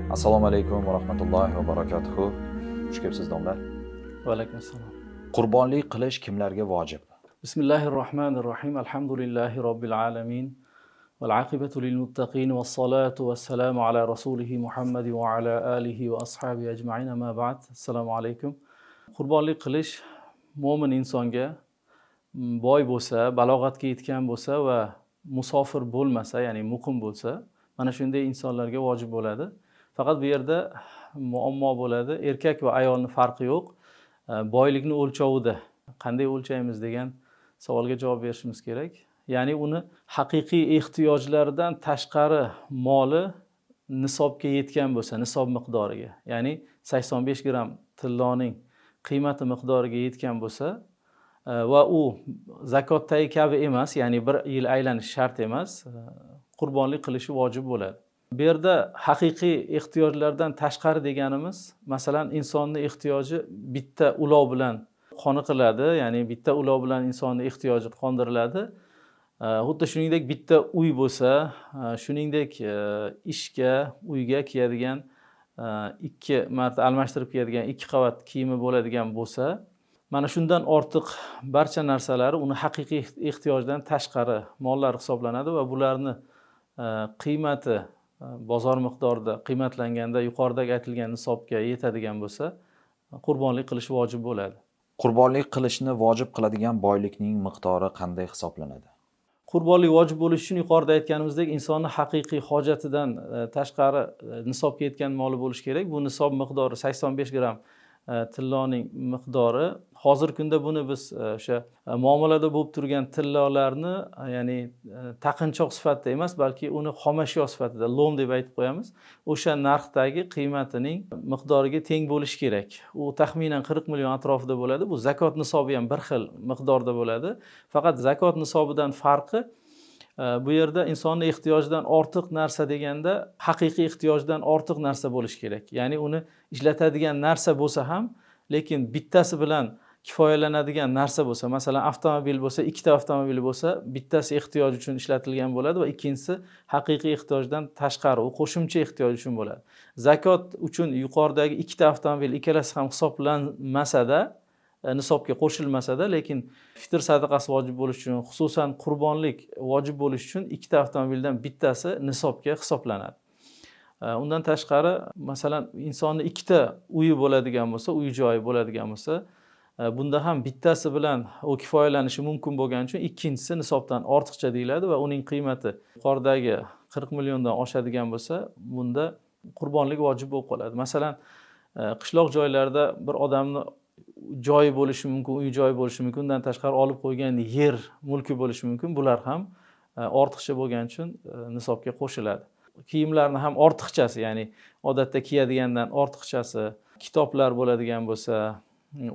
Assalomu alaykum va rahmatullohi va barakatuhu. Xush kelibsiz domla. Va alaykum assalom. Qurbonlik qilish kimlarga vojib? Bismillahirrohmanirrohim. Alhamdulillahi robbil alamin. Val aqibatu lil muttaqin vas salatu vas salamu ala rasulihi Muhammad va ala alihi va ashabihi ajma'in. Amma ba'd. Assalomu alaykum. Qurbonlik qilish mo'min insonga boy bo'lsa, balog'atga yetgan bo'lsa va musofir bo'lmasa, ya'ni muqim bo'lsa, mana shunday insonlarga vojib bo'ladi. Faqat bu yerda muammo bo'ladi. Erkak va ayolning farqi yo'q. Boylikni o'lchovida qanday o'lchaymiz degan savolga javob berishimiz kerak. Ya'ni uni haqiqiy ehtiyojlaridan tashqari moli nisobga yetgan bo'lsa, nisob miqdoriga, ya'ni 85 gramm tilloning qiymati miqdoriga yetgan bo'lsa va u zakotdagi kabi emas, ya'ni bir yil aylanish shart emas, qurbonlik qilishi vojib bo'ladi. Bu yerda haqiqiy ehtiyojlardan tashqari deganimiz, masalan, insonning ehtiyoji bitta ulov bilan qoniqiladi, ya'ni bitta ulov bilan insonning ehtiyoji qondiriladi. Xuddi shuningdek bitta uy bo'lsa, shuningdek ishga, uyga kiyadigan ikki marta almashtirib kiyadigan ikki qavat kiyimi bo'ladigan bo'lsa, mana shundan ortiq barcha narsalari uni haqiqiy ehtiyojdan tashqari mollar hisoblanadi va bularni qiymati bozor miqdorida qiymatlanganda yuqoridagi aytilgan nisobga yetadigan bo'lsa, qurbonlik qilish vojib bo'ladi. Qurbonlik qilishni vojib qiladigan boylikning miqdori qanday hisoblanadi? Qurbonlik vojib bo'lishi uchun yuqorida aytganimizdek, insonning haqiqiy hojatidan tashqari nisobga yetgan moli bo'lishi kerak. Bu nisob miqdori 85 gramm tilloning miqdori. Hozirgi kunda buni biz o'sha muomalada bo'lib turgan tillolarni, ya'ni taqinchoq sifatida emas, balki uni xomashyo sifatida lom deb aytib qo'yamiz. O'sha narxdagi qiymatining miqdoriga teng bo'lishi kerak. U taxminan 40 million atrofida bo'ladi. Bu zakot nisobi ham bir xil miqdorda bo'ladi. Faqat zakot nisobidan farqi bu yerda insonning ehtiyojidan ortiq narsa deganda haqiqiy ehtiyojdan ortiq narsa bo'lishi kerak. Ya'ni uni ishlatadigan narsa bo'lsa ham, lekin bittasi bilan kifoyalanadigan narsa bo'lsa, masalan, avtomobil bo'lsa, ikkita avtomobil bo'lsa, bittasi ehtiyoj uchun ishlatilgan bo'ladi va ikkinchisi haqiqiy ehtiyojdan tashqari, u qo'shimcha ehtiyoj uchun bo'ladi. Zakot uchun yuqoridagi ikkita avtomobil ikkalasi ham hisoblanmasa-da, nisobga qo'shilmasa-da, lekin fitr sadaqasi vojib bo'lishi uchun, xususan qurbonlik vojib bo'lishi uchun ikkita avtomobildan bittasi nisobga hisoblanadi. Undan tashqari, masalan, insonning ikkita uyi bo'ladigan bo'lsa, uy joyi bo'ladigan bo'lsa, bunda ham bittasi bilan u kifoyalanishi mumkin bo'lgani uchun ikkinchisi nisobdan ortiqcha deyiladi va uning qiymati yuqoridagi 40 milliondan oshadigan bo'lsa, bunda qurbonlik vojib bo'lib qoladi. Masalan, qishloq joylarda bir odamni joyi bo'lishi mumkin, uy joyi bo'lishi mumkin, undan tashqari olib qo'ygan yer mulki bo'lishi mumkin. Bular ham ortiqcha bo'lgani uchun nisobga qo'shiladi. Kiyimlarni ham ortiqchasi, ya'ni odatda kiyadigandan ortiqchasi, kitoblar bo'ladigan bo'lsa,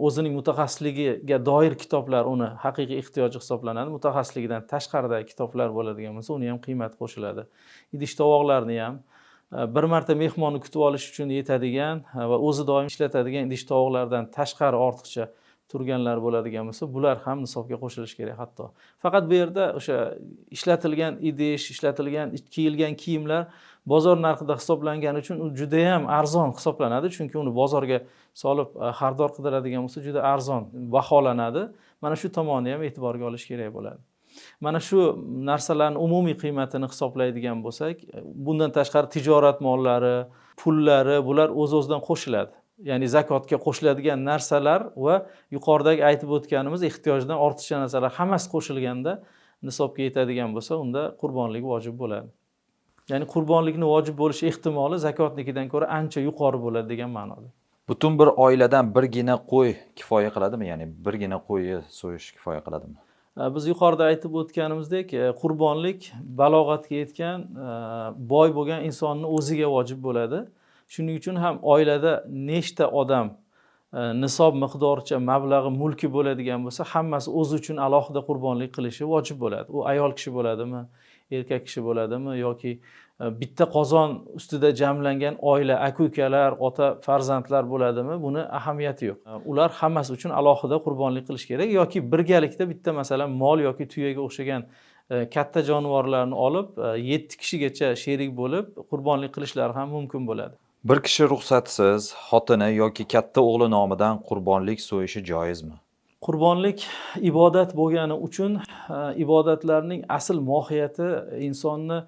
o'zining mutaxassisligiga doir kitoblar uni haqiqiy ehtiyoji hisoblanadi. Mutaxassisligidan tashqaridagi kitoblar bo'ladigan bo'lsa, uni ham qiymati qo'shiladi. Idish tovoqlarni ham bir marta mehmonni kutib olish uchun yetadigan va o'zi doim ishlatadigan idish tovoqlardan tashqari ortiqcha turganlar bo'ladigan bo'lsa, bular ham nisobga qo'shilishi kerak hatto. Faqat bu yerda o'sha ishlatilgan idish, ishlatilgan, kiyilgan kiyimlar bozor narxida hisoblangani uchun u juda ham arzon hisoblanadi, chunki uni bozorga solib xaridor qidiradigan bo'lsa juda arzon baholanadi. Mana shu tomonni ham e'tiborga olish kerak bo'ladi. Mana shu narsalarning umumiy qiymatini hisoblaydigan bo'lsak, bundan tashqari tijorat mollari, pullari, bular o'z-o'zidan qo'shiladi. Ya'ni zakotga qo'shiladigan narsalar va yuqoridagi aytib o'tganimiz ehtiyojdan ortiqcha narsalar hammasi qo'shilganda nisobga yetadigan bo'lsa, unda qurbonlik vojib bo'ladi. Ya'ni qurbonlikni vojib bo'lish ehtimoli zakotnikidan ko'ra ancha yuqori bo'ladi degan ma'noda. Butun bir oiladan birgina qo'y kifoya qiladimi? Ya'ni birgina qo'yni so'yish kifoya qiladimi? Biz yuqorida aytib o'tganimizdek, qurbonlik balog'atga yetgan, boy bo'lgan insonning o'ziga vojib bo'ladi. Shuning uchun ham oilada nechta odam nisob miqdoricha mablag'i mulki bo'ladigan bo'lsa, hammasi o'zi uchun alohida qurbonlik qilishi vojib bo'ladi. U ayol kishi bo'ladimi, erkak kishi bo'ladimi yoki bitta qozon ustida jamlangan oila, aka-ukalar, ota farzandlar bo'ladimi, buni ahamiyati yo'q. Ular hammasi uchun alohida qurbonlik qilish kerak yoki birgalikda bitta, masalan, mol yoki tuyaga o'xshagan Katta jonivorlarni olib 7 kishigacha sherik bo'lib qurbonlik qilishlari ham mumkin bo'ladi. Bir kishi ruxsatsiz xotini yoki katta o'g'li nomidan qurbonlik so'yishi joizmi? Qurbonlik ibodat bo'lgani uchun ibodatlarning asl mohiyati insonni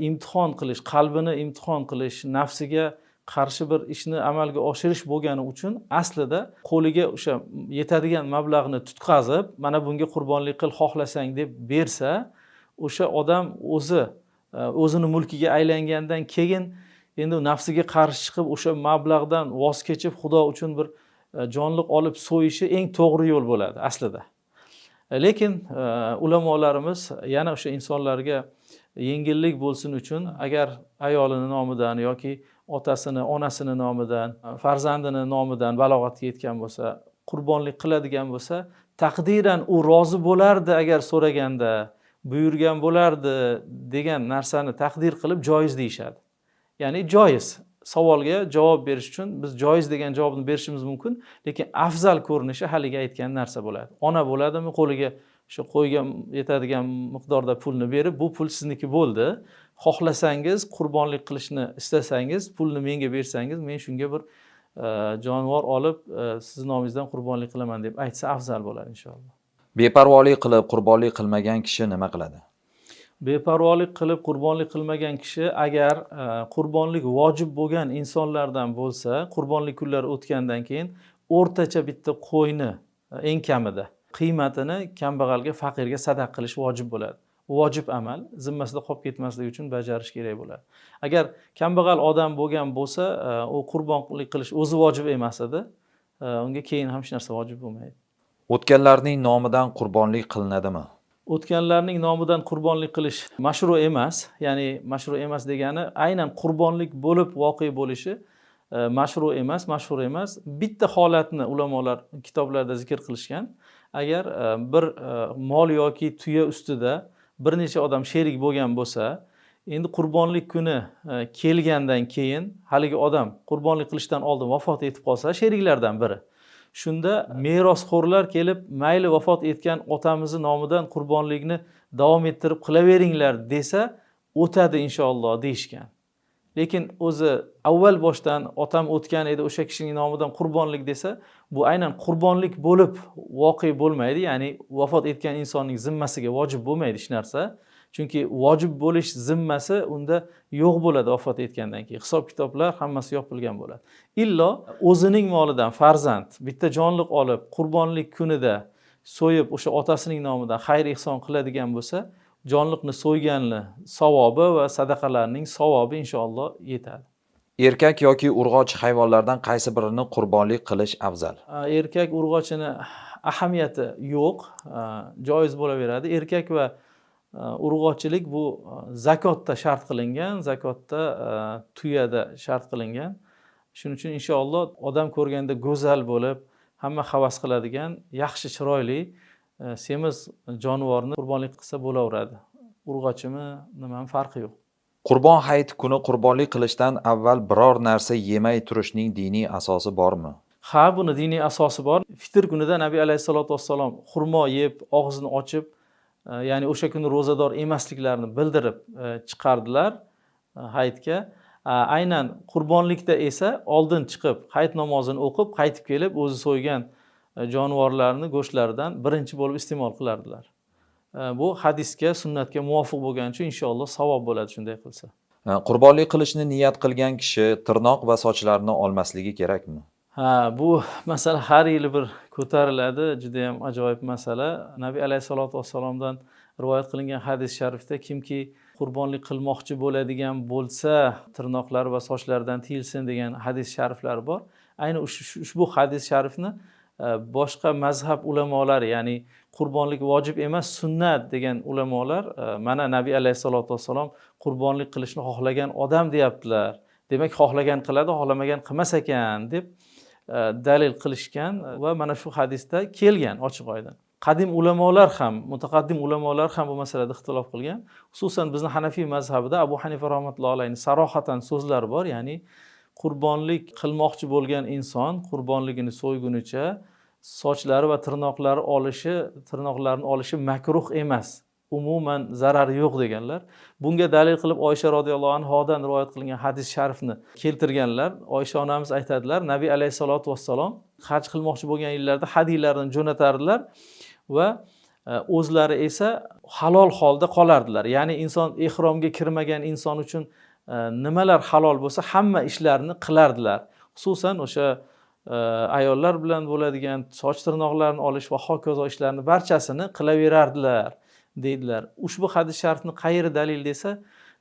imtihon qilish, qalbini imtihon qilish, nafsiga qarshi bir ishni amalga oshirish bo'lgani uchun aslida qo'liga o'sha yetadigan mablag'ni tutqazib, mana bunga qurbonlik qil xohlasang deb bersa, o'sha odam o'zi o'zini mulkiga aylangandan keyin endi nafsiga qarshi chiqib o'sha mablag'dan voz kechib Xudo uchun bir jonliq olib so'yishi eng to'g'ri yo'l bo'ladi aslida. Lekin ulamolarimiz yana o'sha insonlarga yengillik bo'lsin uchun agar ayolini nomidan yoki otasini, onasini nomidan, farzandini nomidan balog'atga yetgan bo'lsa, qurbonlik qiladigan bo'lsa, taqdiran u rozi bo'lardi agar so'raganda, buyurgan bo'lardi degan narsani taqdir qilib joiz deyishadi. Ya'ni joiz. Savolga javob berish uchun biz joiz degan javobni berishimiz mumkin, lekin afzal ko'rinishi haligi aytgan narsa bo'ladi. Ona bo'ladimi, qo'liga o'sha qo'yga yetadigan miqdorda pulni berib, bu pul sizniki bo'ldi. Xohlasangiz, qurbonlik qilishni istasangiz, pulni menga bersangiz, men shunga bir jonivor olib, siz nomingizdan qurbonlik qilaman deb aytsa afzal bo'ladi inshaalloh. Beparvolik qilib qurbonlik qilmagan kishi nima qiladi? Beparvolik qilib qurbonlik qilmagan kishi agar qurbonlik vojib bo'lgan insonlardan bo'lsa, qurbonlik kunlari o'tgandan keyin o'rtacha bitta qo'yni eng kamida qiymatini kambag'alga, faqirga sadaqa qilish vojib bo'ladi. Vojib amal, zimmasida qolib ketmasligi uchun bajarish kerak bo'ladi. Agar kambag'al odam bo'lgan bo'lsa, u qurbonlik qilish o'zi vojib emas edi. Unga keyin ham hech narsa vojib bo'lmaydi. O'tganlarning nomidan qurbonlik qilinadimi? O'tganlarning nomidan qurbonlik qilish mashru emas. Ya'ni mashru emas degani aynan qurbonlik bo'lib voqe bo'lishi mashru emas, mashhur emas. Bitta holatni ulamolar kitoblarda zikr qilishgan. Agar bir mol yoki tuya ustida bir necha odam sherik bo'lgan bo'lsa, endi qurbonlik kuni kelgandan keyin haligi odam qurbonlik qilishdan oldin vafot etib qolsa, sheriklardan biri, shunda merosxo'rlar kelib, mayli vafot etgan otamizni nomidan qurbonlikni davom ettirib qilaveringlar desa, o'tadi inshaalloh deyishgan. Lekin o'zi avval boshdan otam o'tgan edi, o'sha kishining nomidan qurbonlik desa, bu aynan qurbonlik bo'lib voqe bo'lmaydi, ya'ni vafot etgan insonning zimmasiga vojib bo'lmaydi hech narsa. Chunki vojib bo'lish zimmasi unda yo'q bo'ladi vafot etgandan keyin. Hisob-kitoblar hammasi yopilgan bo'ladi. Illo o'zining molidan farzand bitta jonliq olib qurbonlik kunida so'yib o'sha otasining nomidan xayr ihson qiladigan bo'lsa, jonliqni so'yganni savobi va sadaqalarning savobi inshaalloh yetadi. Erkak yoki urg'ochi hayvonlardan qaysi birini qurbonlik qilish afzal? Erkak urg'ochini ahamiyati yo'q, joiz bo'laveradi. Erkak va urg'ochilik bu zakotda shart qilingan, zakotda tuyada shart qilingan. Shuning uchun inshaalloh odam ko'rganda go'zal bo'lib, hamma havas qiladigan, yaxshi chiroyli semiz jonivorni qurbonlik qilsa bo'laveradi. Urg'ochimi, nimami farqi yo'q. Qurbon hayit kuni qurbonlik qilishdan avval biror narsa yemay turishning diniy asosi bormi? Ha, buni diniy asosi bor. Fitr kunida Nabiy alayhissalatu vassalom xurmo yeb, og'zini ochib, ya'ni o'sha kuni ro'zador emasliklarini bildirib chiqardilar hayitga. Aynan qurbonlikda esa oldin chiqib hayit namozini o'qib, qaytib kelib o'zi so'ygan jonivorlarni go'shtlaridan birinchi bo'lib iste'mol qilardilar. Bu hadisga, sunnatga muvofiq bo'lgani uchun inshaalloh savob bo'ladi shunday qilsa. Qurbonlik qilishni niyat qilgan kishi tirnoq va sochlarni olmasligi kerakmi? Ha, bu masala har yili bir ko'tariladi, juda ham ajoyib masala. Nabiy alayhissalatu vassalomdan rivoyat qilingan hadis sharifda kimki qurbonlik qilmoqchi bo'ladigan bo'lsa, tirnoqlari va sochlaridan tiyilsin degan hadis shariflar bor. Ayni ushbu hadis sharifni boshqa mazhab ulamolari, ya'ni qurbonlik vojib emas, sunnat degan ulamolar, mana Nabiy alayhissalatu vassalom qurbonlik qilishni xohlagan odam deyaptilar. Demak, xohlagan qiladi, xohlamagan qilmas ekan deb dalil qilishgan va mana shu hadisda kelgan ochiq oydin. Qadim ulamolar ham, mutaqaddim ulamolar ham bu masalada ixtilof qilgan. Xususan bizning Hanafiy mazhabida Abu Hanifa rahmatullohi alayhi sarohatan so'zlari bor, ya'ni qurbonlik qilmoqchi bo'lgan inson qurbonligini so'ygunicha sochlari va tirnoqlari olishi, tirnoqlarini olishi makruh emas. Umuman zarari yo'q deganlar. Bunga dalil qilib Oysha roziyallohu anhodan rivoyat qilingan hadis sharifni keltirganlar. Oysha onamiz aytadilar, Nabiy alayhissalatu vassalom haj qilmoqchi bo'lgan yillarda hadiylarini jo'natardilar va o'zlari esa halol holda qolardilar. Ya'ni inson ehromga kirmagan inson uchun nimalar halol bo'lsa hamma ishlarni qilardilar. Xususan o'sha ayollar bilan bo'ladigan soch tirnoqlarini olish va hokazo ishlarni barchasini qilaverardilar deydilar. Ushbu hadis sharifni qayeri dalil desa,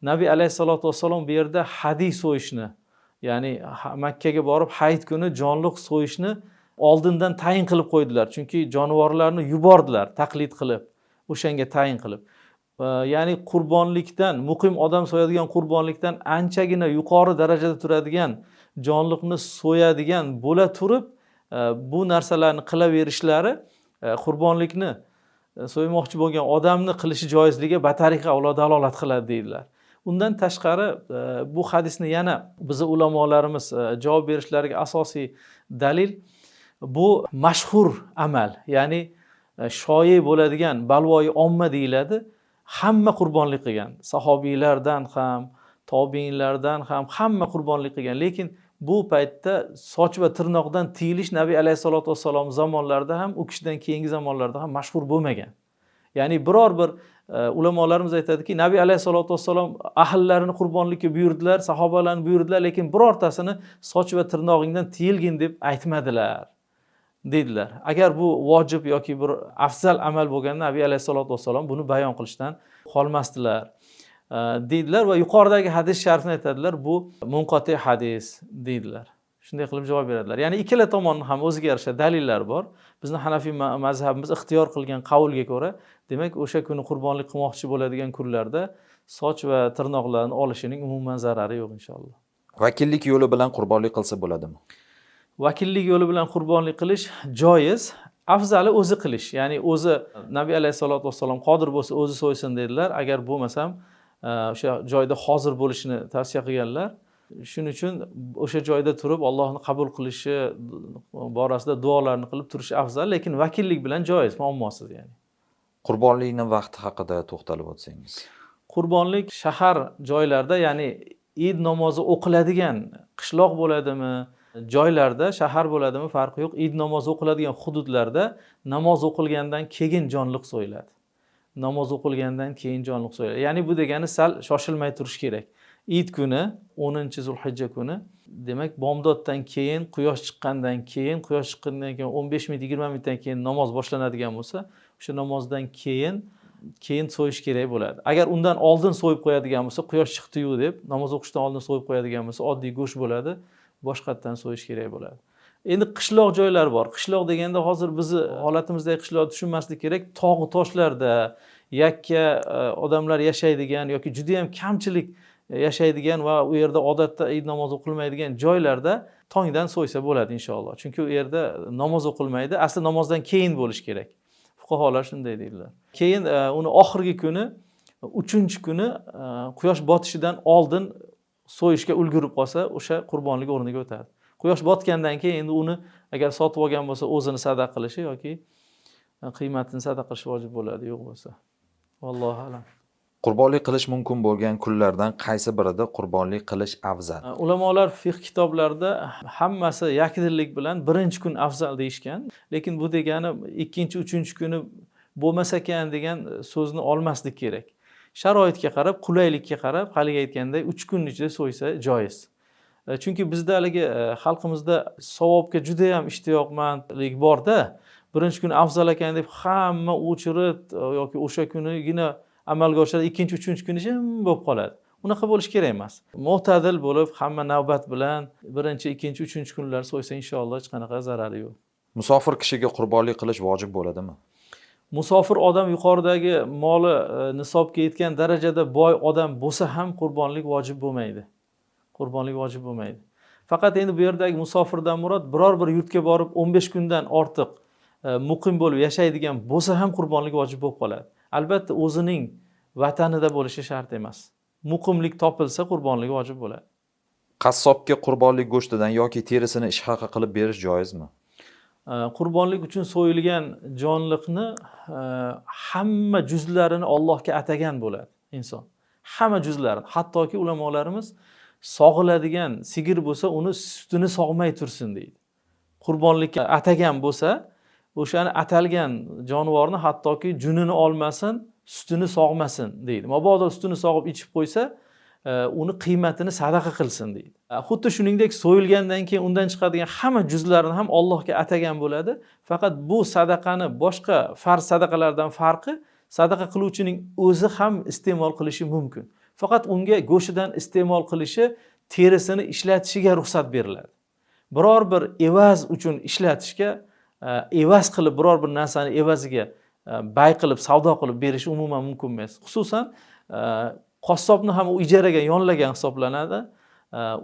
Nabiy alayhissalatu vassalom bu yerda hadiy so'yishni, ya'ni Makkaga borib hayit kuni jonliq so'yishni oldindan tayin qilib qo'ydilar. Chunki jonivorlarni yubordilar taqlid qilib, o'shanga tayin qilib. Ya'ni qurbonlikdan, muqim odam so'yadigan qurbonlikdan anchagina yuqori darajada turadigan jonliqni so'yadigan bo'la turib, bu narsalarni qilaverishlari qurbonlikni so'ymoqchi bo'lgan odamni qilishi joizligiga batariqa avlo dalolat qiladi deydilar. Undan tashqari bu hadisni yana bizni ulamolarimiz javob berishlariga asosiy dalil bu mashhur amal, ya'ni shoyi bo'ladigan balvoyi omma deyiladi. Hamma qurbonlik qilgan, sahobiylardan ham, tobiinlardan ham hamma qurbonlik qilgan. Lekin bu paytda soch va tirnoqdan tiyilish Nabiy alayhissalatu vassalom zamonlarida ham, u kishidan keyingi zamonlarda ham mashhur bo'lmagan. Ya'ni biror bir ulamolarimiz aytadiki, Nabiy alayhissalatu vassalom ahllarini qurbonlikka buyurdilar, sahobalarni buyurdilar, lekin birortasini soch va tirnog'ingdan tiyilgin deb aytmadilar deydilar. Agar bu vojib yoki bir afzal amal bo'lganda Nabiy alayhissalatu vassalom buni bayon qilishdan qolmasdilar deydilar va yuqoridagi hadis sharifni aytadilar, bu munqoti hadis deydilar. Shunday qilib javob beradilar. Ya'ni ikkala tomonning ham o'ziga yarasha dalillari bor. Bizni Hanafiy mazhabimiz ixtiyor qilgan qavlga ko'ra, demak o'sha kuni qurbonlik qilmoqchi bo'ladigan kunlarda soch va tirnoqlarni olishining umuman zarari yo'q inshaalloh. Vakillik yo'li bilan qurbonlik qilsa bo'ladimi? Vakillik yo'li bilan qurbonlik qilish joiz, afzali o'zi qilish. Ya'ni o'zi Nabiy alayhissalatu vassalom qodir bo'lsa o'zi so'ysin dedilar. Agar bo'lmasam o'sha joyda hozir bo'lishini tavsiya qilganlar. Shuning uchun o'sha joyda turib Allohni qabul qilishi borasida duolarni qilib turish afzal, lekin vakillik bilan joiz, muammosiz ya'ni. Qurbonlikning vaqti haqida to'xtalib o'tsangiz. Qurbonlik shahar joylarda, ya'ni Eid namozi o'qiladigan qishloq bo'ladimi, joylarda, shahar bo'ladimi farqi yo'q. Eid namozi o'qiladigan hududlarda namoz o'qilgandan keyin jonliq so'yiladi. Namoz o'qilgandan keyin jonliq so'yiladi. Ya'ni bu degani sal shoshilmay turish kerak. Eid kuni 10-Zulhijja kuni, demak bomdoddan keyin, quyosh chiqqandan keyin, 15 minut, 20 minutdan keyin namoz boshlanadigan bo'lsa, o'sha namozdan keyin so'yish kerak bo'ladi. Agar undan oldin so'yib qo'yadigan bo'lsa, quyosh chiqdi-yu deb namoz o'qishdan oldin so'yib qo'yadigan bo'lsa, oddiy go'sht bo'ladi, boshqatdan so'yish kerak bo'ladi. Endi qishloq joylar bor. Qishloq deganda hozir bizni holatimizdagi qishloqni tushunmaslik kerak. Tog' toshlarda yakka odamlar yashaydigan yoki juda ham kamchilik yashaydigan va u yerda odatda Eid namozi o'qilmaydigan joylarda tongdan so'ysa bo'ladi inshaalloh. Chunki u yerda namoz o'qilmaydi. Asli namozdan keyin bo'lish kerak. Fuqaholar shunday deydilar. Keyin uni oxirgi kuni, 3-kuni quyosh botishidan oldin so'yishga ulgurib qolsa, o'sha qurbonlik o'rniga o'tadi. Quyosh botgandan keyin endi uni agar sotib olgan bo'lsa, o'zini sadaqa qilishi yoki qiymatini sadaqa qilish vojib bo'ladi, yo'q bo'lsa. Vallohu a'lam. Qurbonlik qilish mumkin bo'lgan kunlardan qaysi birida qurbonlik qilish afzal? Ulamolar fiqh kitoblarida hammasi yakdillik bilan birinchi kun afzal deyishgan, lekin bu degani ikkinchi, uchinchi kuni bo'lmasa ekan degan so'zni olmaslik kerak. Sharoitga qarab, qulaylikka qarab, haligi aytganday 3 kun ichida so'ysa joiz. Chunki bizda haligi xalqimizda savobga juda ham ishtiyoqmandlik borda, birinchi kun afzal ekan deb hamma o'chirib yoki o'sha kunigina amalga oshiradi, ikkinchi, uchinchi kuni jim bo'lib qoladi. Unaqa bo'lish kerak emas. Mo'tadil bo'lib, hamma navbat bilan birinchi, ikkinchi, uchinchi kunlar so'ysa inshaalloh hech qanaqa zarari yo'q. Musofir kishiga qurbonlik qilish vojib bo'ladimi? Musofir odam yuqoridagi moli nisobga yetgan darajada boy odam bo'lsa ham qurbonlik vojib bo'lmaydi. Qurbonlik vojib bo'lmaydi. Faqat endi bu yerdagi musofirdan murod biror bir yurtga borib 15 kundan ortiq muqim bo'lib yashaydigan bo'lsa ham qurbonlik vojib bo'lib qoladi. Albatta o'zining vatanida bo'lishi shart emas. Muqimlik topilsa qurbonlik vojib bo'ladi. Qassobga qurbonlik go'shtidan yoki terisini ish haqi qilib berish joizmi? Qurbonlik uchun so'yilgan jonliqni hamma juzlarini Allohga atagan bo'ladi inson. Hamma juzlarini, hattoki ulamolarimiz sog'iladigan sigir bo'lsa, uni sutini sog'may tursin deydi. Qurbonlikka atagan bo'lsa, o'shani atalgan jonivorni hattoki junini olmasin, sutini sog'masin deydi. Mabodo sutini sog'ib ichib qo'ysa, uni qiymatini sadaqa qilsin deydi. Xuddi shuningdek so'yilgandan keyin undan chiqadigan hamma juzlarini ham Allohga atagan bo'ladi. Faqat bu sadaqani boshqa farz sadaqalardan farqi, sadaqa qiluvchining o'zi ham iste'mol qilishi mumkin. Faqat unga go'shidan iste'mol qilishi, terisini ishlatishiga ruxsat beriladi. Biror bir evaz uchun ishlatishga, evaz qilib biror bir narsani evaziga bay qilib, savdo qilib berish umuman mumkin emas. Xususan, qassobni ham u ijaraga yonlagan hisoblanadi.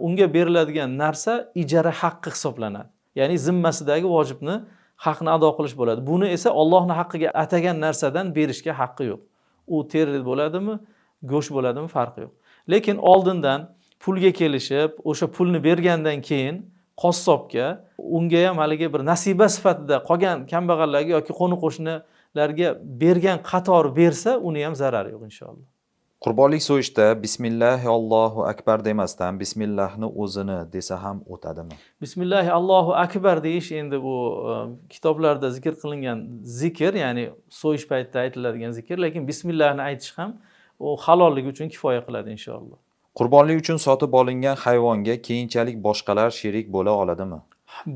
Unga beriladigan narsa ijara haqqi hisoblanadi. Ya'ni zimmasidagi vojibni, haqni ado qilish bo'ladi. Buni esa Allohning haqqiga atagan narsadan berishga haqqi yo'q. U teri bo'ladimi, go'sht bo'ladimi, farqi yo'q. Lekin oldindan pulga kelishib, o'sha pulni bergandan keyin qassobga, unga ham haligi bir nasiba sifatida qolgan kambag'allarga yoki qo'ni-qo'shnilarga bergan qator bersa, uni ham zarari yo'q inshaalloh. Qurbonlik so'yishda bismillahi Allohu akbar demasdan bismillahni o'zini desa ham o'tadimi? Bismillahi Allohu akbar deyish endi bu kitoblarda zikr qilingan zikr, ya'ni so'yish paytida aytiladigan zikr, lekin bismillahni aytish ham u halolligi uchun kifoya qiladi inshaalloh. Qurbonlik uchun sotib olingan hayvonga keyinchalik boshqalar sherik bo'la oladimi?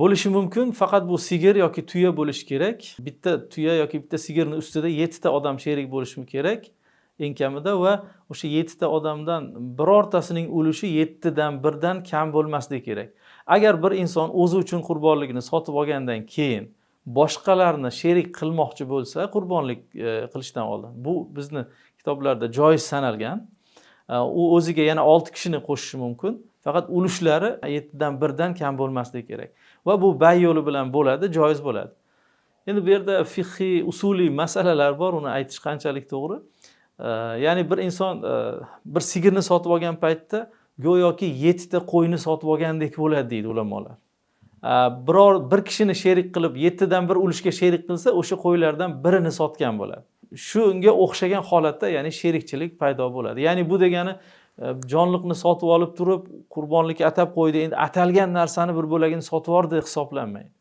Bo'lishi mumkin, faqat bu sigir yoki tuya bo'lishi kerak. Bitta tuya yoki bitta sigirning ustida 7 ta odam sherik bo'lishi kerak eng kamida, va o'sha 7 ta odamdan birortasining ulushi 7dan 1dan kam bo'lmasligi kerak. Agar bir inson o'zi uchun qurbonligini sotib olgandan keyin boshqalarni sherik qilmoqchi bo'lsa, qurbonlik qilishdan oldin, bu bizni kitoblarda joiz sanalgan. U o'ziga yana 6 kishini qo'shishi mumkin. Faqat ulushlari 7dan 1dan kam bo'lmasligi kerak. Va bu bay yo'li bilan bo'ladi, joiz bo'ladi. Endi bu yerda fiqhiy, usuliy masalalar bor, uni aytish qanchalik to'g'ri? Ya'ni bir inson bir sigirni sotib olgan paytda go'yoki 7 ta qo'yni sotib olgandek bo'ladi deydi ulamolar. Biror bir kishini sherik qilib 7dan 1 ulushga sherik qilsa, o'sha qo'ylardan birini sotgan bo'ladi. Shunga o'xshagan holatda, ya'ni sherikchilik paydo bo'ladi. Ya'ni bu degani jonliqni sotib olib turib qurbonlikka atab qo'ydi, endi atalgan narsani bir bo'lagini sotib yubordi hisoblanmaydi.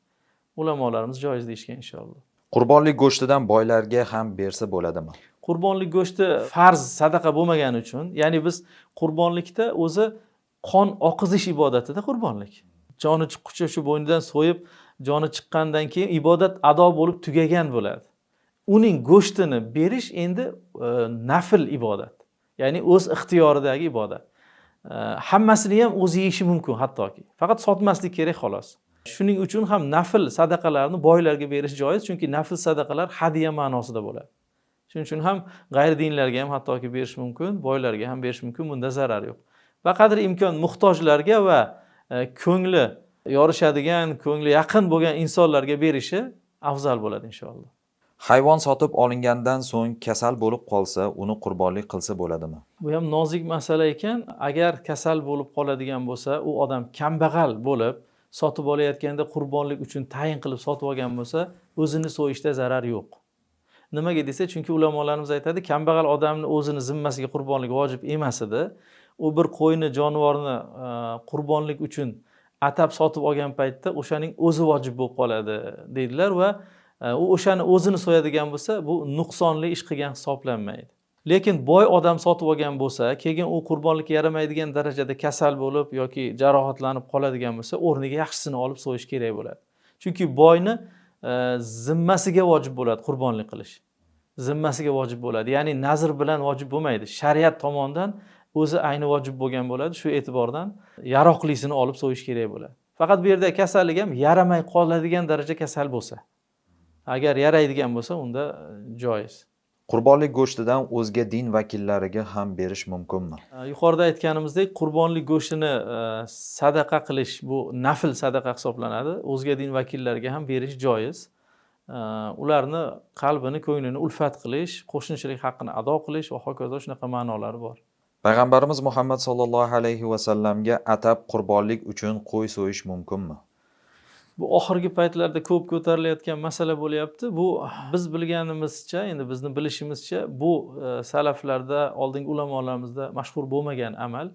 Ulamolarimiz joiz deyishgan inshaalloh. Qurbonlik go'shtidan boylarga ham bersa bo'ladimi? Qurbonlik go'shti farz sadaqa bo'lmagani uchun, ya'ni biz qurbonlikda o'zi qon oqizish ibodatida qurbonlik. Joni chiqquncha shu bo'ynidan so'yib, joni chiqqandan keyin ibodat ado bo'lib tugagan bo'ladi. Uning go'shtini berish endi nafl ibodat. Ya'ni o'z ixtiyoridagi ibodat. Hammasini ham o'zi yeyishi mumkin hattoki. Faqat sotmaslik kerak xolos. Shuning uchun ham nafl sadaqalarni boylarga berish joiz, chunki nafl sadaqalar hadiya ma'nosida bo'ladi. Shuning uchun ham g'ayri dinlarga ham hattoki berish mumkin, boylarga ham berish mumkin, bunda zarar yo'q. Va qadri imkon muhtojlarga va ko'ngli yorishadigan, ko'ngli yaqin bo'lgan insonlarga berishi afzal bo'ladi inshaalloh. Hayvon sotib olingandan so'ng kasal bo'lib qolsa, uni qurbonlik qilsa bo'ladimi? Bu ham nozik masala ekan. Agar kasal bo'lib qoladigan bo'lsa, u odam kambag'al bo'lib sotib olayotganda qurbonlik uchun tayin qilib sotib olgan bo'lsa, o'zini so'yishda zarar yo'q. Nimaga desa, chunki ulamolarimiz aytadi, kambag'al odamni o'zini zimmasiga qurbonlik vojib emas edi. U bir qo'yni, jonivorni qurbonlik uchun atab sotib olgan paytda o'shaning o'zi vojib bo'lib qoladi deydilar va u o'shani o'zini so'yadigan bo'lsa, bu nuqsonli ish qilgan hisoblanmaydi. Lekin boy odam sotib olgan bo'lsa, keyin u qurbonlikka yaramaydigan darajada kasal bo'lib yoki jarohatlanib qoladigan bo'lsa, o'rniga yaxshisini olib so'yish kerak bo'ladi. Chunki boyni zimmasiga vojib bo'ladi qurbonlik qilish. Zimmasiga vojib bo'ladi. Ya'ni nazr bilan vojib bo'lmaydi. Shariat tomonidan o'zi ayni vojib bo'lgan bo'ladi. Shu e'tibordan yaroqlisini olib so'yish kerak bo'ladi. Faqat bu yerda kasallik ham yaramay qoladigan daraja kasal bo'lsa. Agar yaraydigan bo'lsa, unda joiz. Qurbonlik go'shtidan o'zga din vakillariga ham berish mumkinmi? Yuqorida aytganimizdek, qurbonlik go'shtini sadaqa qilish bu nafl sadaqa hisoblanadi. O'zga din vakillariga ham berish joiz. Ularni qalbini, ko'nglini ulfat qilish, qo'shnichilik haqqini ado qilish va hokazo shunaqa ma'nolari bor. Payg'ambarimiz Muhammad sallallohu alayhi va sallamga atab qurbonlik uchun qo'y so'yish mumkinmi? Bu oxirgi paytlarda ko'p ko'tarilayotgan masala bo'lyapti. Bu biz bilganimizcha, endi bizni bilishimizcha bu salaflarda, oldingi ulamolarimizda mashhur bo'lmagan amal.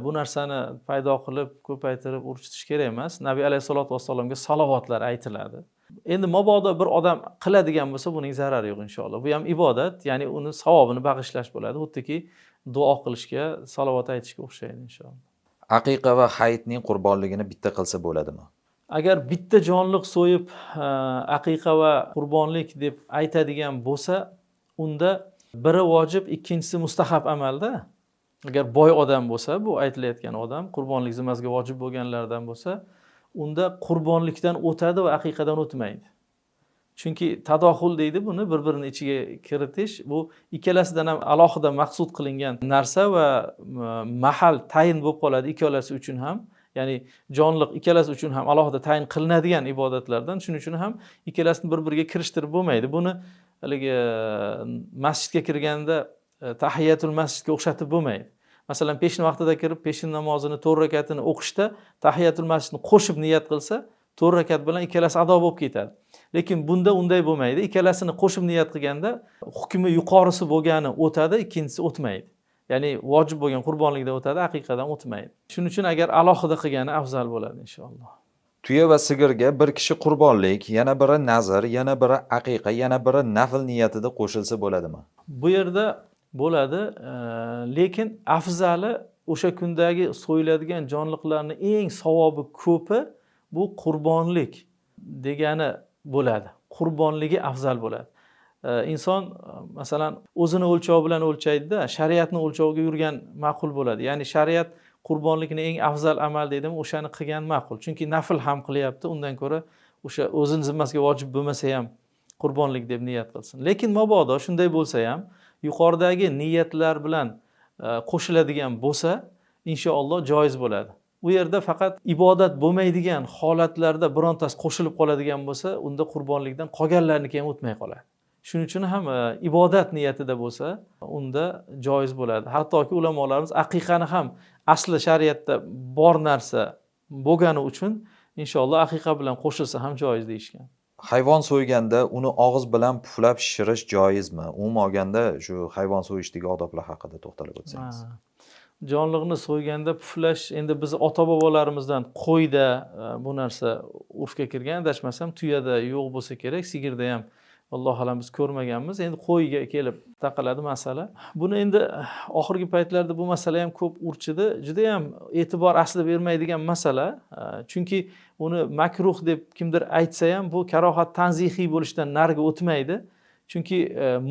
Bu narsani paydo qilib, ko'paytirib urchitish kerak emas. Nabiy alayhisolatu vassalomga salovatlar aytiladi. Endi mabodo bir odam qiladigan bo'lsa, buning zarari yo'q inshaalloh. Bu ham ibodat, ya'ni uni savobini bag'ishlash bo'ladi. Xuddiki duo qilishga, salovat aytishga o'xshaydi inshaalloh. Aqiqa va hayitning qurbonligini bitta qilsa bo'ladimi? Agar bitta jonliq so'yib aqiqa va qurbonlik deb aytadigan bo'lsa, unda biri vojib, ikkinchisi mustahab amalda. Agar boy odam bo'lsa, bu aytilayotgan odam qurbonlik zimmasiga vojib bo'lganlardan bo'lsa, unda qurbonlikdan o'tadi va aqiqadan o'tmaydi. Chunki tadohul deydi buni, bir-birini ichiga kiritish, bu ikkalasidan ham alohida maqsud qilingan narsa va mahal tayin bo'lib qoladi ikkalasi uchun ham. Ya'ni jonliq ikkalasi uchun ham alohida tayin qilinadigan ibodatlardan, shuning uchun ham ikkalasini bir-biriga kirishtirib bo'lmaydi. Buni haligi masjidga kirganda tahiyatul masjidga o'xshatib bo'lmaydi. Masalan, peshin vaqtida kirib, peshin namozini 4 rakatini o'qishda tahiyatul masjidni qo'shib niyat qilsa, 4 rakat bilan ikkalasi ado bo'lib ketadi. Lekin bunda unday bo'lmaydi. Ikkalasini qo'shib niyat qilganda hukmi yuqorisi bo'lgani o'tadi, ikkinchisi o'tmaydi. Ya'ni vojib bo'lgan qurbonlikda o'tadi, aqiqadan o'tmaydi. Shuning uchun agar alohida qilgani afzal bo'ladi inshaalloh. Tuya va sigirga bir kishi qurbonlik, yana biri nazr, yana biri aqiqa, yana biri nafl niyatida qo'shilsa bo'ladimi? Bu yerda bo'ladi, lekin afzali o'sha kundagi so'yiladigan jonliqlarning eng savobi ko'pi bu qurbonlik degani bo'ladi. Qurbonligi afzal bo'ladi. Inson masalan o'zini o'lchovi bilan o'lchaydi-da, shariatning o'lchoviga yurgan ma'qul bo'ladi. Ya'ni shariat qurbonlikni eng afzal amal deydimi, o'shani qilgan ma'qul. Chunki nafl ham qilyapti, undan ko'ra o'sha o'zini zimmasiga vojib bo'lmasa ham qurbonlik deb niyat qilsin. Lekin mabodo shunday bo'lsa ham yuqoridagi niyatlar bilan qo'shiladigan bo'lsa, inshaalloh joiz bo'ladi. U yerda faqat ibodat bo'lmaydigan holatlarda birontasi qo'shilib qoladigan bo'lsa, unda qurbonlikdan qolganlarniki ham o'tmay qoladi. Shuning uchun ham ibodat niyatida bo'lsa, unda joiz bo'ladi. Hattoki ulamolarimiz aqiqani ham asli shariatda bor narsa bo'lgani uchun inshaalloh aqiqa bilan qo'shilsa ham joiz deyishgan. Hayvon so'yganda uni og'iz bilan puflab shishirish joizmi? Umuman olganda shu hayvon so'yishdagi odoblar haqida to'xtalib o'tsangiz. Jonliqni so'yganda puflash endi biz ota-bobolarimizdan qo'yda bu narsa urfga kirgan, adashmasam tuyada yo'q bo'lsa kerak, sigirda ham Alloh alam biz ko'rmaganmiz. Endi qo'yga kelib taqaladi masala. Buni endi oxirgi paytlarda bu masala ham ko'p urchidi. Juda ham e'tibor asli bermaydigan masala. Chunki uni makruh deb kimdir aytsa ham bu karohat tanzihiy bo'lishdan nariga o'tmaydi. Chunki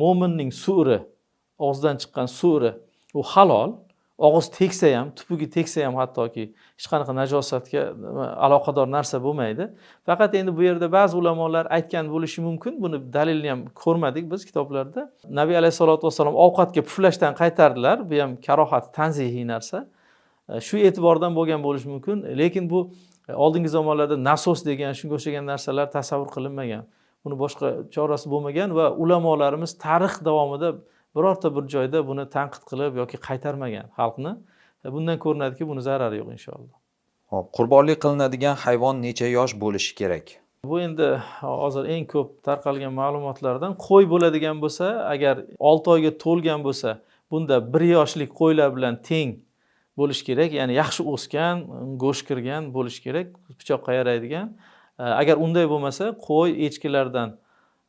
mo'minning su'ri, og'izdan chiqqan su'ri u halol. Og'iz tegsa ham, tupugi tegsa ham hattoki hech qanaqa najosatga aloqador narsa bo'lmaydi. Faqat endi bu yerda ba'zi ulamolar aytgan bo'lishi mumkin, buni dalilni ham ko'rmadik biz kitoblarda. Nabiy alayhisolatu vassalom ovqatga puflashdan qaytardilar. Bu ham karohat tanzihiy narsa. Shu e'tibordan bo'lgan bo'lishi mumkin, lekin bu oldingi zamonlarda nasos degan shunga o'xshagan narsalar tasavvur qilinmagan. Buni boshqa chorasi bo'lmagan va ulamolarimiz tarix davomida birorta bir joyda buni tanqid qilib yoki qaytarmagan xalqni. Bundan ko'rinadiki, buni zarari yo'q inshaalloh. Xo'p, qurbonlik qilinadigan hayvon necha yosh bo'lishi kerak? Bu endi hozir eng ko'p tarqalgan ma'lumotlardan. Qo'y bo'ladigan bo'lsa, agar 6 oyga to'lgan bo'lsa, bunda 1 yoshlik qo'ylar bilan teng bo'lish kerak, ya'ni yaxshi o'sgan, go'sht kirgan bo'lish kerak, pichoqqa yaraydigan. Agar unday bo'lmasa, qo'y echkilardan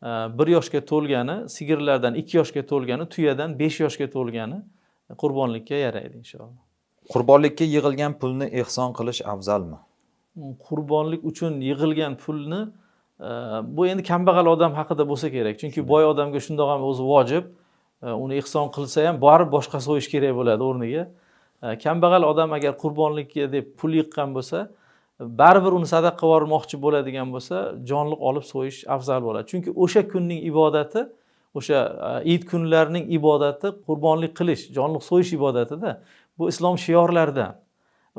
1 yoshga to'lgani, sigirlardan 2 yoshga to'lgani, tuyadan 5 yoshga to'lgani qurbonlikka yaraydi inshaalloh. Qurbonlikka yig'ilgan pulni ehson qilish afzalmi? Qurbonlik uchun yig'ilgan pulni bu endi kambag'al odam haqida bo'lsa kerak. Chunki boy odamga shundoq ham o'zi vojib, uni ehson qilsa ham baribir boshqa so'yish kerak bo'ladi o'rniga. Kambag'al odam agar qurbonlikka deb pul yiqqan bo'lsa, baribir uni sadaqa qilib yubormoqchi bo'ladigan bo'lsa, jonliq olib so'yish afzal bo'ladi. Chunki o'sha kunning ibodati, o'sha Eid kunlarining ibodati qurbonlik qilish, jonliq so'yish ibodatida. Bu islom shiorlaridan.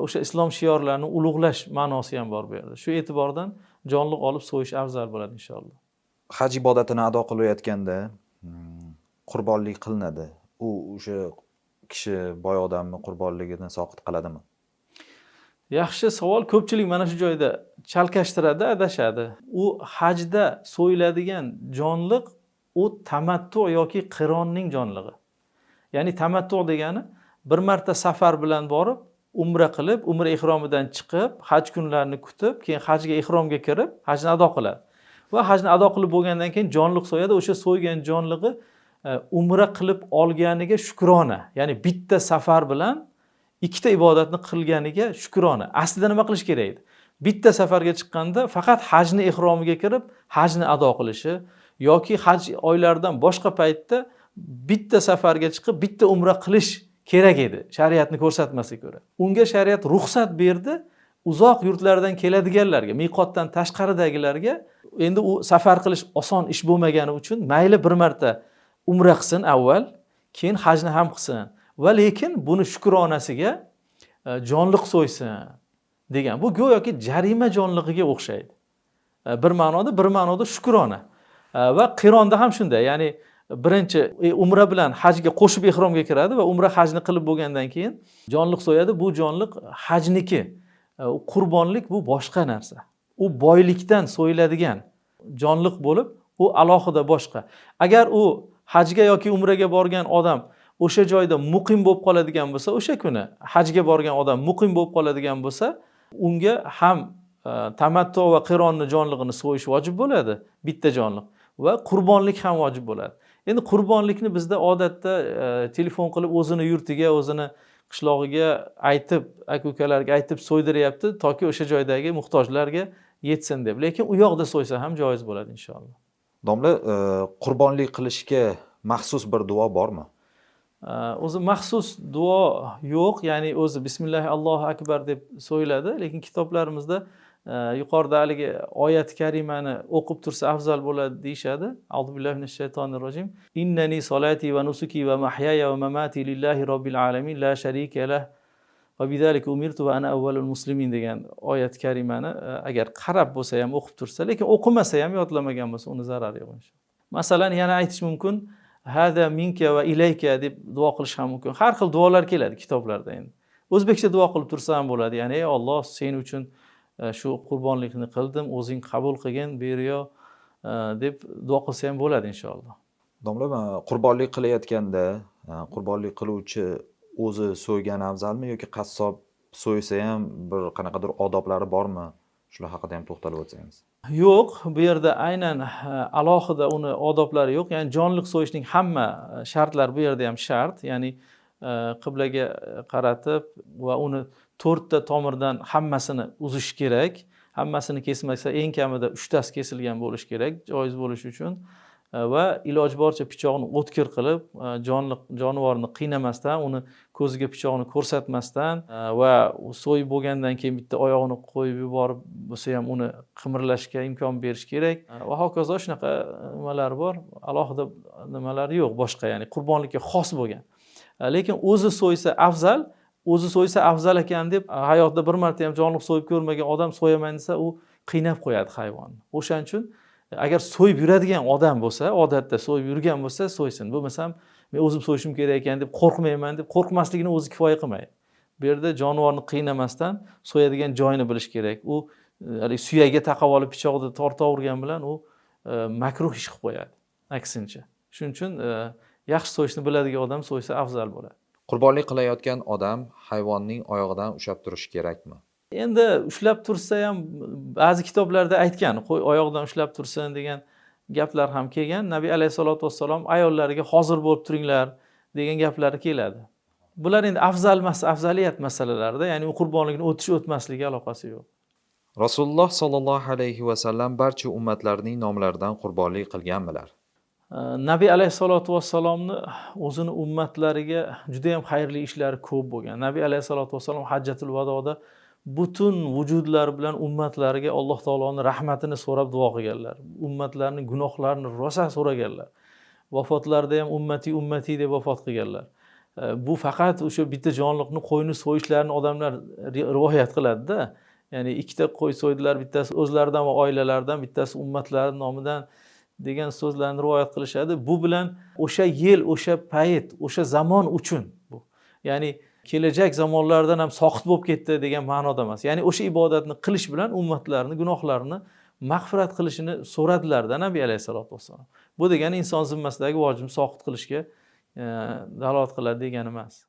O'sha islom shiorlarini ulug'lash ma'nosi ham bor bu yerda. Shu e'tibordan jonliq olib so'yish afzal bo'ladi inshaalloh. Haj ibodatini ado qilayotganda qurbonlik qilinadi. U o'sha kishi boy odamni qurbonligini soqit qiladimi? Yaxshi savol. Ko'pchilik mana shu joyda chalkashtiradi, adashadi. U hajda so'yiladigan jonliq u tamattu yoki qironning jonlig'i. Ya'ni tamattu degani bir marta safar bilan borib, umra qilib, umra ihromidan chiqib, haj kunlarini kutib, keyin hajga ihromga kirib, hajni ado qiladi. Va hajni ado qilib bo'lgandan keyin jonliq so'yadi. O'sha so'ygan jonlig'i umra qilib olganiga shukrona. Ya'ni bitta safar bilan ikkita ibodatni qilganiga shukrona. Aslida nima qilish kerak edi? Bitta safarga chiqqanda faqat hajni ihromiga kirib, hajni ado qilishi yoki haj oylaridan boshqa paytda bitta safarga chiqib, bitta umra qilish kerak edi, shariatni ko'rsatmasiga ko'ra. Unga shariat ruxsat berdi uzoq yurtlardan keladiganlarga, miqotdan tashqaridagilarga. Endi u safar qilish oson ish bo'lmagani uchun mayli bir marta umra qilsin avval, keyin hajni ham qilsin. Va lekin buni shukronasiga jonliq so'ysin degan. Bu go'yoki jarima jonlig'iga o'xshaydi. Bir ma'noda, bir ma'noda shukrona. Va qironda ham shunday, ya'ni birinchi umra bilan hajga qo'shib ihromga kiradi va umra hajni qilib bo'lgandan keyin jonliq so'yadi. Bu jonliq hajniki. Qurbonlik bu boshqa narsa. U boylikdan so'yiladigan jonliq bo'lib, u alohida boshqa. Agar u hajga yoki umraga borgan odam o'sha joyda muqim bo'lib qoladigan bo'lsa, o'sha kuni hajga borgan odam muqim bo'lib qoladigan bo'lsa, unga ham tamattu va qironni jonlig'ini so'yish vojib bo'ladi, bitta jonliq, va qurbonlik ham vojib bo'ladi. Endi qurbonlikni bizda odatda telefon qilib o'zini yurtiga, o'zini qishlog'iga aytib, aka-ukalarga aytib so'ydiryapti, toki o'sha joydagi muhtojlarga yetsin deb. Lekin u yoqda so'ysa ham joiz bo'ladi inshaalloh. Domla, qurbonlik qilishga maxsus bir duo bormi? O'zi maxsus duo yo'q, ya'ni o'zi bismillahi allohu akbar deb so'yiladi, lekin kitoblarimizda yuqorida haligi oyat karimani o'qib tursa afzal bo'ladi deyishadi. A'udhu billahi minash shaytonir rojim. Innani solati va nusuki va mahyaya va mamati lillahi robbil alamin la sharika lah va bidhalika umirtu va ana avvalul muslimin degan oyat karimani agar qarab bo'lsa ham o'qib tursa, lekin o'qimasa ham, yodlamagan bo'lsa uni zarari yo'q inshaalloh. Masalan, yana aytish mumkin, hada minka va ilayka deb duo qilish ham mumkin. Har xil duolar keladi kitoblarda endi. O'zbekcha duo qilib tursa ham bo'ladi. Ya'ni ey Alloh, sen uchun shu qurbonlikni qildim, o'zing qabul qilgin, beriyo deb duo qilsa ham bo'ladi inshaalloh. Domla, qurbonlik qilayotganda qurbonlik qiluvchi o'zi so'ygan afzalmi yoki qassob so'ysa ham bir qanaqadir odoblari bormi? Shular haqida ham to'xtalib o'tsangiz. Yo'q, bu yerda aynan alohida uni odoblari yo'q. Ya'ni jonliq so'yishning hamma shartlari bu yerda ham shart. Ya'ni qiblaga qaratib va uni 4 ta tomirdan hammasini uzish kerak. Hammasini kesmasa eng kamida 3 tasi kesilgan bo'lishi kerak, joiz bo'lishi uchun. Va iloji boricha pichoqni o'tkir qilib, jonivorni qiynamasdan, uni ko'ziga pichoqni ko'rsatmasdan va so'yib bo'lgandan keyin bitta oyog'ini qo'yib yuborib bo'lsa ham uni qimirlashga imkon berish kerak. Va hokazo shunaqa nimalar bor, alohida nimalar yo'q boshqa, ya'ni qurbonlikka xos bo'lgan. Lekin o'zi so'ysa afzal, o'zi so'ysa afzal ekan deb hayotda bir marta ham jonliq so'yib ko'rmagan odam so'yaman desa, u qiynab qo'yadi hayvonni. O'shaning uchun agar so'yib yuradigan odam bo'lsa, odatda so'yib yurgan bo'lsa so'ysin. Bo'lmasam men o'zim so'yishim kerak ekan deb qo'rqmayman deb qo'rqmasligini o'zi kifoya qilmaydi. Bu yerda jonivorni qiynamasdan so'yadigan joyini bilish kerak. U haligi suyagiga taqab olib pichoqni tortavergan bilan u makruh ish qilib qo'yadi. Aksincha. Shuning uchun yaxshi so'yishni biladigan odam so'ysa afzal bo'ladi. Qurbonlik qilayotgan odam hayvonning oyog'idan ushlab turishi kerakmi? Endi ushlab tursa ham ba'zi kitoblarda aytgan, qo'y oyog'idan ushlab tursin degan gaplar ham kelgan. Nabiy alayhisolatu vassalom ayollariga hozir bo'lib turinglar degan gaplari keladi. Bular endi afzal afzaliyat masalalarida, ya'ni u qurbonlikni o'tish o'tmasligiga aloqasi yo'q. Rasululloh sollallohu alayhi va sallam barcha ummatlarning nomlaridan qurbonlik qilganmilar? Nabiy alayhisolatu vassalomni o'zini ummatlariga juda ham xayrli ishlari ko'p bo'lgan. Nabiy alayhisolatu vassalom hajjatul vadoda butun vujudlari bilan ummatlariga Alloh taoloning rahmatini so'rab duo qilganlar. Ummatlarning gunohlarini rosa so'raganlar. Vafotlarida ham ummati ummati deb vafot qilganlar. Bu faqat o'sha bitta jonliqni, qo'yni so'yishlarini odamlar rivoyat qiladi-da. Ya'ni ikkita qo'y so'ydilar, bittasi o'zlaridan va oilalaridan, bittasi ummatlari nomidan degan so'zlarni rivoyat qilishadi. Bu bilan o'sha yil, o'sha payt, o'sha zamon uchun bu. Ya'ni kelajak zamonlardan ham soqit bo'lib ketdi degan ma'noda emas. Ya'ni o'sha ibodatni qilish bilan ummatlarni gunohlarini mag'firat qilishini so'radilarda Nabiy alayhisalotu vassalom. Bu degani inson zimmasidagi vojibni soqit qilishga dalolat qiladi degani emas.